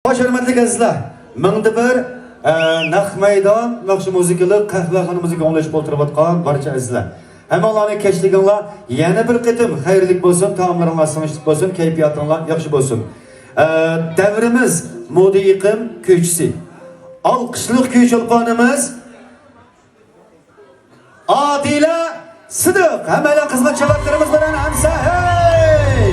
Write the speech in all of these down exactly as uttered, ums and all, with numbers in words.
خوش، ھۆرمەتلىك ئەزىزلەر، مىڭدا بىر، ئە، نەق مەيدان ناخشا مۇزىكىلىق قەھۋەخانا مۇزىكا ئاڭلىشىپ ئولتۇرۇۋاتقان بارچە ئەزىزلەر، ھەممىڭلارنى كەچلىكىڭلار يەنە بىر قېتىم خەيرلىك بولسۇن، تائاملىرىڭلار سىڭىشلىق بولسۇن، كەيپىياتىڭلار ياخشى بولسۇن. ئە، دەۋرىمىز مودا يېقىم كۈيچىسى، ئالقىشلىق كۈي چولپانىمىز ئادىلە سىدىق، ھەممەيلەن قىزغىن چاۋاكلىرىمىز بىلەن ھەمسە، ھەي!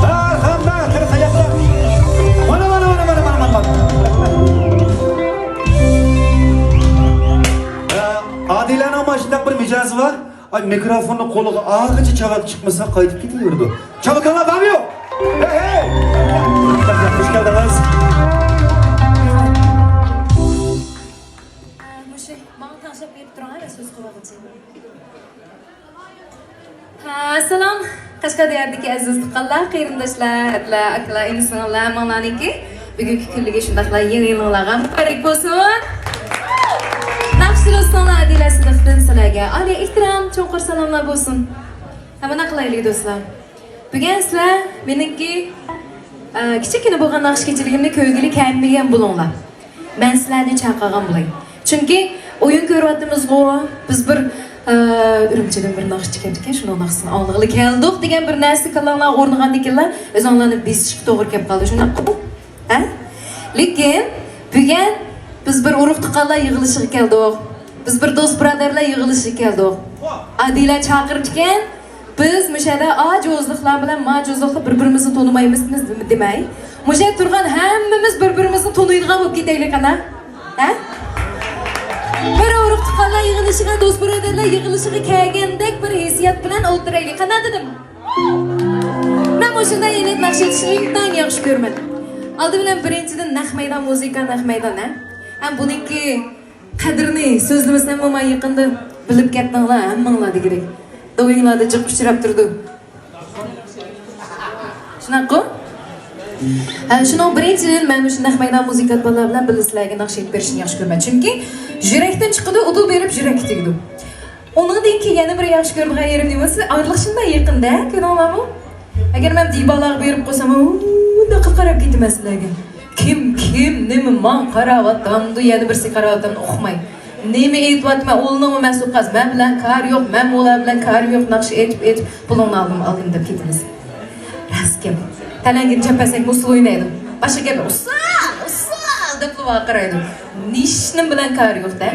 مەرھەمەت، بىر قاياقلار. مانا، مانا، مانا. ئە، ئادىلەنىڭ مانا شۇنداق بىر مىجەزى بار. ئاي، مىكروفوننى قولىغا ئالغىچە چاۋاك چىقمىسا قايتىپ كېتىۋېرىدۇ. چاۋاكاڭلار بارمۇ يوق؟ ھەي، ھەي! خوش كەلدىڭىز. مۇشۇ ماڭا تەڭشەپ بېرىپ تۇرۇڭ، مەن سۆز قىلىۋاتقۇچە. ھە، سالام، قەشقەر دىيارىدىكى ئەزىز تۇغقانلار، قېرىنداشلار، ھەدىلەر، ئاكىلار، ئىنى-سىڭىللار، ھەممىڭلارنىڭكى بۈگۈنكى كۈنلۈكى شۇنداقلا يېڭى يىلىڭلارغا مۇبارەك بولسۇن. ناخشا دوستۇڭلار ئادىلە سىدىقتىن سىلەرگە ئالىي ئېھتىرام، چوڭقۇر سالاملار بولسۇن. ھە، مۇنداق قىلايلى دوستلار. بۈگۈن سىلەر مېنىڭكى، ئە، كىچىككىنە بولغان ناخشا كېچىلىكىمنى كۆرگىلى كەلمىگەن بولۇڭلار. مەن سىلەرنى چاقىرغان بولاي. چۈنكى ئويۇن كۆرۈۋاتىمىزغۇ، بىز بىر، ئە، ئۈرۈمچىدىن بىر ناخشىچى كەپتىكەن، شۇنىڭ ناخشىسىنى ئاڭلىغىلى كەلدۇق دېگەن بىر نەرسە كاللاڭلارغا ئورنىغاندىكىنلا ئۆزۈڭلارنى بېسىشقا توغرا كەپ قالدى، شۇنداققۇ؟ ھە؟ لېكىن بۈگۈن بىز بىر ئۇرۇق-تۇغقانلار يىغىلىشىغا كەلدۇق. بىز بىر دوست-بۇرادەرلەر يىغىلىشىغا كەلدۇق. ئادىلە چاقىرىپتىكەن. بىز مۇشۇ يەردە ئاجوزلۇقلار بىلەن ماجوزلۇقلار بىر-بىرىمىزنى تونۇمايمىز دېمەي. مۇشۇ يەردە تۇرغان ھەممىمىز بىر-بىرىمىزنى تونۇيدىغان بولۇپ كېتەيلى قانا. ھە؟ بىر ئۇرۇق-تۇغقانلار يىغىلىشىغا، دوست-بۇرادەرلەر يىغىلىشىغا كەلگەندەك بىر ھېسسىيات بىلەن ئولتۇرايلى قانا دېدىم. مەن مۇشۇنداق يېنىك ناخشا ئېيتىشنى ئىنتايىن ياخشى كۆرىمەن. ئالدى بىلەن بىرىنچىدىن نەق مەيدان مۇزىكا، نەق مەيدان، ھە؟ ھەم بۇنىڭكى قەدرىنى سۆزلىمىسەممۇ مانا يېقىندا بىلىپ كەتتىڭلار ھەممىڭلار دېگۈدەك. دوۋيىڭلاردا جىق ئۇچراپ تۇرىدۇ. شۇنداققۇ؟ ھە، شۇنىڭ بىرىنچىدىن مەن مۇشۇ نەق مەيدان مۇزىكانت بالىلار بىلەن بىللە سىلەرگە ناخشا ئېيتىپ بېرىشنى ياخشى كۆرىمەن. چۈنكى يۈرەكتىن چىقىدۇ، ئۇدۇل بېرىپ يۈرەككە تېگىدۇ. ئۇنىڭدىن كېيىن يەنە بىر ياخشى كۆرىدىغان يېرىم نېمە دېسە، ئارىلىق شۇنداق يېقىن-دە، كۆردۈڭلارمۇ؟ ئەگەر مەن دىۋالارغا بېرىپ قويسام، ئۇنداق قاراپ كېتىمەن سىلەرگە. كىم، كىم، نېمە، ماڭا قاراۋاتامدۇ، يەنە بىرسىگە قاراۋاتامدۇ، ئۇقماي. نېمە ئېيتىۋاتىمەن، ئۇلىنىڭمۇ مەسئۇل قالسا، مەن بىلەن كارى يوق، مەن ئۇلار بىلەن كارىم يوق، ناخشا ئېيتىپ، ئېيتىپ، پۇلۇڭنى ئالدىم، ئالدىم دەپ كېتىمىز. راست گەپ. پەلەنگىنى چەپ بەرسەك، ئۇسسۇل ئوينايدۇ. باشقا گەپ، ئۇسسۇل، ئۇسسۇل دەپلا ۋارقىرايدۇ. ھېچنېمە بىلەن كارى يوق-دە.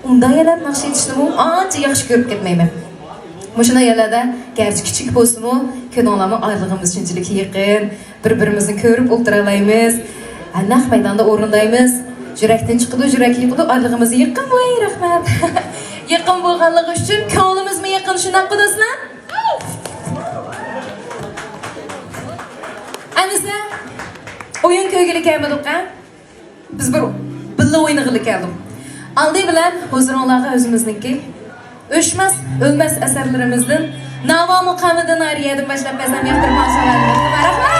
ئۇنداق يەرلەردە ناخشا ئېيتىشنىمۇ ئانچە ياخشى كۆرۈپ كەتمەيمەن. مۇشۇنداق يەرلەردە گەرچە كىچىك بولسىمۇ، كۆرۈڭلارمۇ ئارىلىقىمىز شۇنچىلىك يېقىن، بىر-بىرىمىزنى كۆرۈپ ئولتۇرالايمىز. ھە، نەق مەيداندا ئورۇندايمىز. يۈرەكتىن چىقىدۇ، يۈرەك يېقىدۇ، ئارىلىقىمىز يېقىن، ۋاي، رەھمەت. يېقىن بولغانلىقى ئۈچۈن كۆڭلىمىزمۇ يېقىن، شۇنداققۇ دوستلار؟ ئەمىسە ئويۇن كۆرگىلى كەلمىدۇق، ھە؟ بىز بىر بىللە ئوينىغىلى كەلدۇق. ئالدى بىلەن ھۇزۇرۇڭلارغا ئۆزىمىزنىڭكى ئۆچمەس، ئۆلمەس ئەسەرلىرىمىزدىن ناۋا مۇقامىدا نارىيەدىن باشلاپ بەزەم ياقتۇرۇپ ئاڭلىساڭلار. رەھمەت!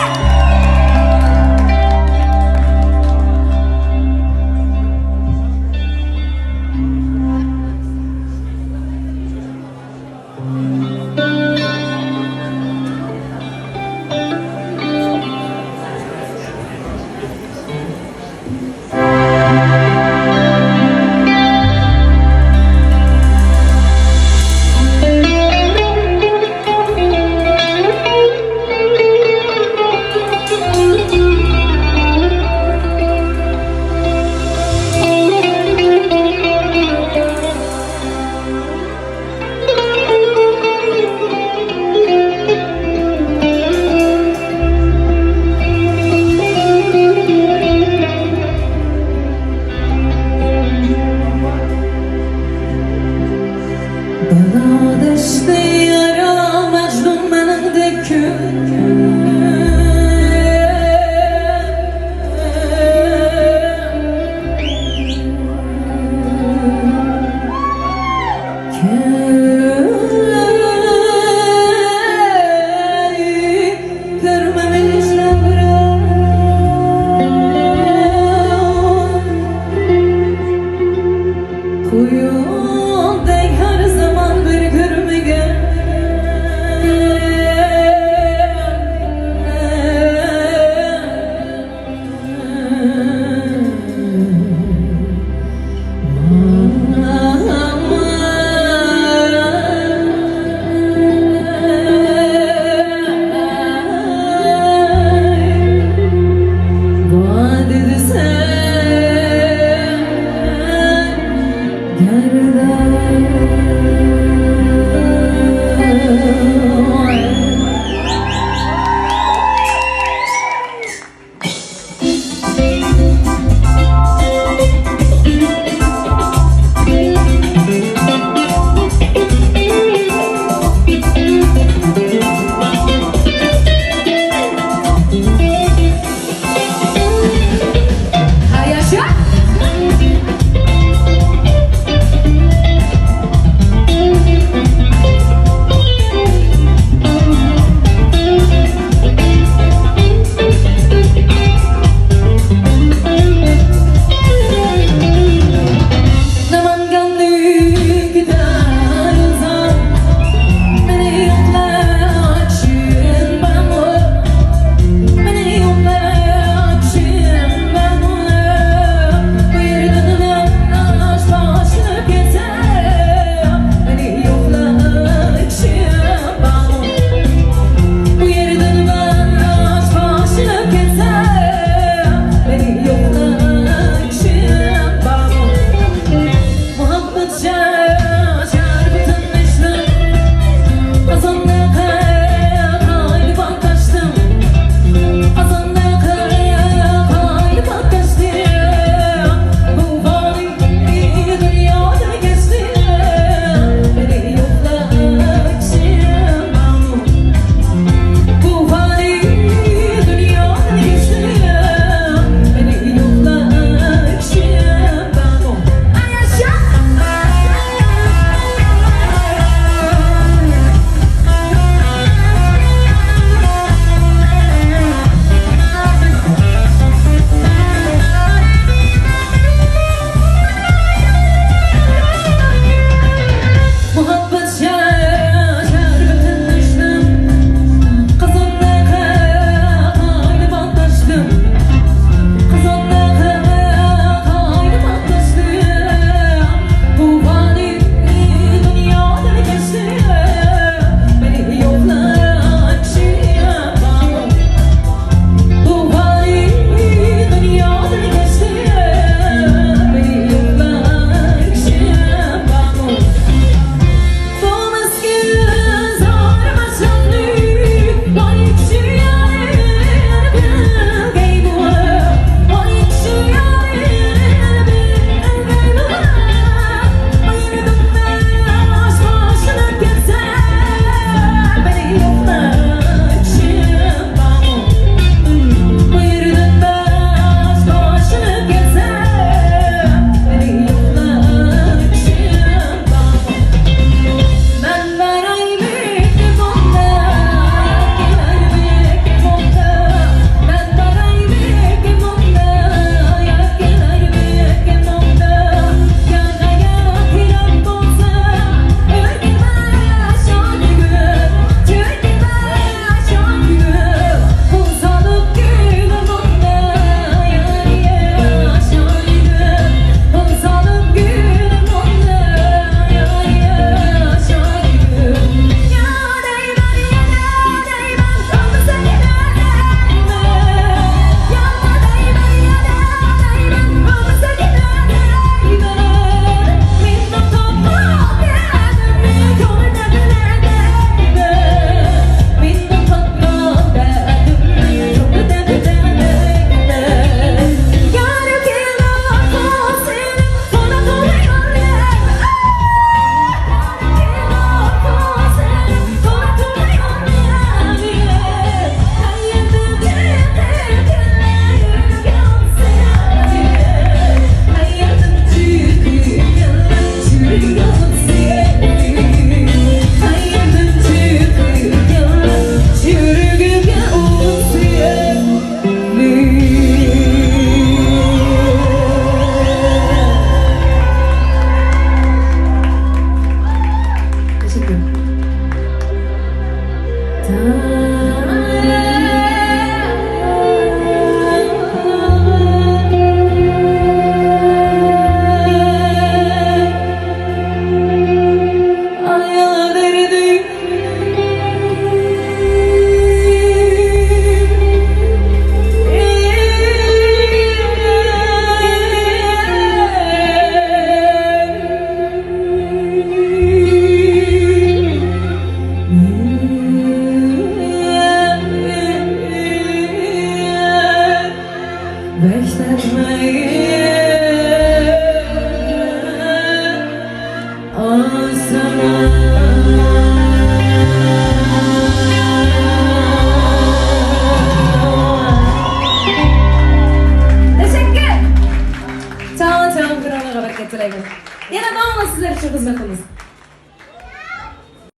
What